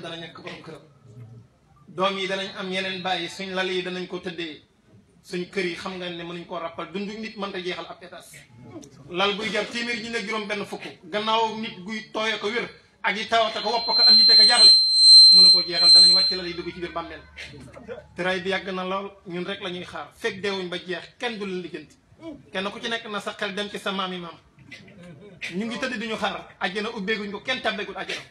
dana ñàkk borom këram doom yi danañ am yeneen bàyyi suñ lal yi danañ ko tëddee suñ kër yi xam nga ne mënuñ koo rappal dundu nit mënta jeexal ab étage lal buy jar téeméer ñi ne juróom benn fukk gannaaw nit guy tooye ko wér ak yi tawata ko wopp ko am jite ko jaaxle mën na koo jeexal danañ wàcc lal yi dugg ci biir bàmmeel tëraay bi yàgg na lool ñun rek la ñuy xaar fekk deewuñ ba jeex kenn du leen lijjanti kenn ku ci nekk na sa xel dem ci sa maam yi maam ñu ngi tëdd diñu xaar àjjana ubbeeguñ ko kenn tàbbeegul àjjana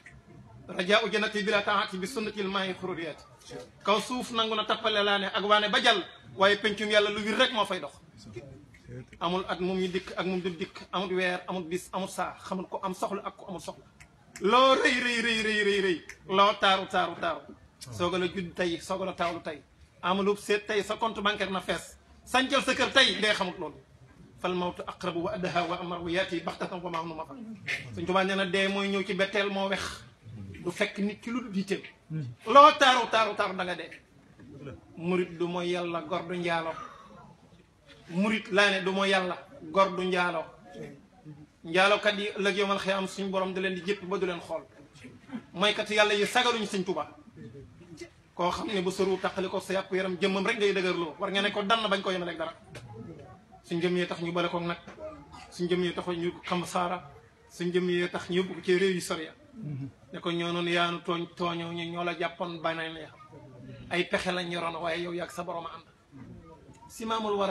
rajaa u jannati bila taati bi sunnatil maahi xururiyaati kaw suuf nangu na tappale laa ne ak waane ba jàll waaye pencum yàlla lu wir rek moo fay dox amul at mum ñu dikk ak mum du dikk amul weer amul bis amul saa xamul ko am soxla ak ko amul soxla loo rëy loo taaru sooga la judd tey sooga la taawlu tey amulub seet tey sa compte bancaire na fees sancal sa kër tey ndee xamut loolu fal mawtu aqrabu wa adha wa amaru yaati baxtatan wa maa nu ma fa suñ tubaa nee na dee mooy ñëw ci betteel moo wex du fekk nit ci lu dul yitteem loo taaru da nga dee murit du mooy yàlla gor du njaalo murit laa ne du mooy yàlla gor du njaalo njaalokat yi ëllëg yowmal xiyaam suñ borom da leen di jëpp ba du leen xool mooykat yàlla yi sagaluñ suñ tubaa koo xam ne bu sëru taqali ko sa yàpp yaram jëmmam rek ngay dëgërloo war nga ne ko dann bañ ko yemale ak dara suñ jëm yee tax ñu bale ko nag suñ jëm yee tax ñu xam saara suñ jëm yee tax ñu yóbbu ko ci réew yi sori ne ko ñoo noonu yaanu tooñoo ñu ñoo la jàppoon banañ la ay pexe lañ yoroon waaye yow yàgg sa borom a ànd si maamul war